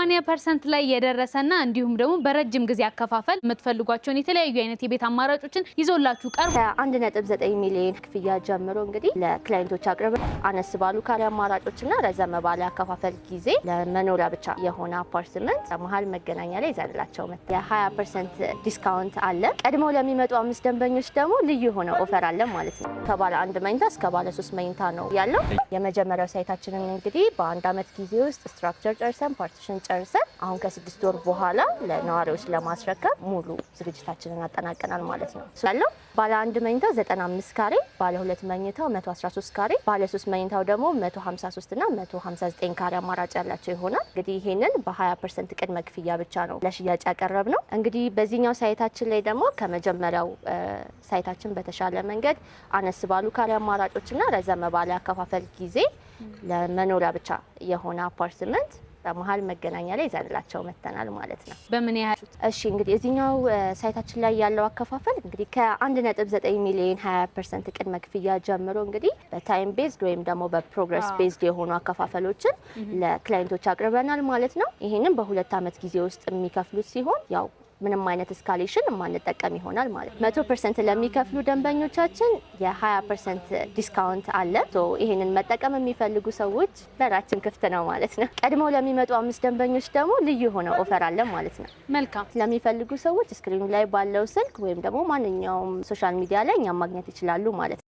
80% ላይ የደረሰና እንዲሁም ደግሞ በረጅም ጊዜ አከፋፈል የምትፈልጓቸውን የተለያዩ አይነት የቤት አማራጮችን ይዞላችሁ ቀርቧል። ከ1.9 ሚሊዮን ክፍያ ጀምሮ እንግዲህ ለ client ኦች አቅርበን አነስ ባሉ ካሬ አማራጮችና ረዘም ባለ አከፋፈል ጊዜ ለመኖሪያ ብቻ የሆነ አፓርትመንት መሀል መገናኛ ላይ ይዘንላቸው መጥተናል። የ20% discount አለ። ቀድመው ለሚመጡ አምስት ደንበኞች ደግሞ ልዩ የሆነ offer አለ ማለት ነው። ከባለ አንድ መኝታ እስከ ባለ ሶስት መኝታ ነው ያለው። የመጀመሪያው site ኣችንን እንግዲህ በአንድ አመት ጊዜ ውስጥ structure ጨርሰን፣ partition ጨርሰን አሁን ከ6 ወር በኋላ ለነዋሪዎች ለማስረከብ ሙሉ ዝግጅታችንን አጠናቀናል ማለት ነው። ያለው ባለ አንድ መኝታው 95 ካሬ፣ ባለ ሁለት መኝታው 113 ካሬ፣ ባለ ሶስት መኝታው ደግሞ 153 እና 159 ካሬ አማራጭ ያላቸው ይሆናል። እንግዲህ ይሄንን በ20% ቅድመ ክፍያ ብቻ ነው ለሽያጭ ያቀረብነው። እንግዲህ በዚህኛው site ኣችን ላይ ደግሞ ከመጀመሪያው site ኣችን በተሻለ መንገድ አነስ ባሉ ካሬ አማራጮችና ረዘም ባለ አከፋፈል ጊዜ ለመኖሪያ ብቻ የሆነ አፓርትመንት በመሀል መገናኛ ላይ ይዘንላቸው መጥተናል ማለት ነው። በምን ያህል? እሺ፣ እንግዲህ እዚህኛው site ኣችን ላይ ያለው አከፋፈል እንግዲህ ከ1.9 ሚሊዮን 20% ቅድመ ክፍያ ጀምሮ እንግዲህ በ time based ወይም ደግሞ በ progress based የሆኑ አከፋፈሎችን ለ client ኦች አቅርበናል ማለት ነው። ይህንም በ2 አመት ጊዜ ውስጥ የሚከፍሉት ሲሆን ያው ምንም አይነት escalation የማንጠቀም ይሆናል ማለት ነው። 100% ለሚከፍሉ ደንበኞቻችን የ20% discount አለ። ይህንን መጠቀም የሚፈልጉ ሰዎች በራችን ክፍት ነው ማለት ነው። ቀድመው ለሚመጡ አምስት ደንበኞች ደግሞ ልዩ የሆነ offer አለ ማለት ነው። ለሚፈልጉ ሰዎች screen ኑ ላይ ባለው ስልክ ወይም ደግሞ ማንኛውም social media ላይ እኛም ማግኘት ይችላሉ ማለት ነው።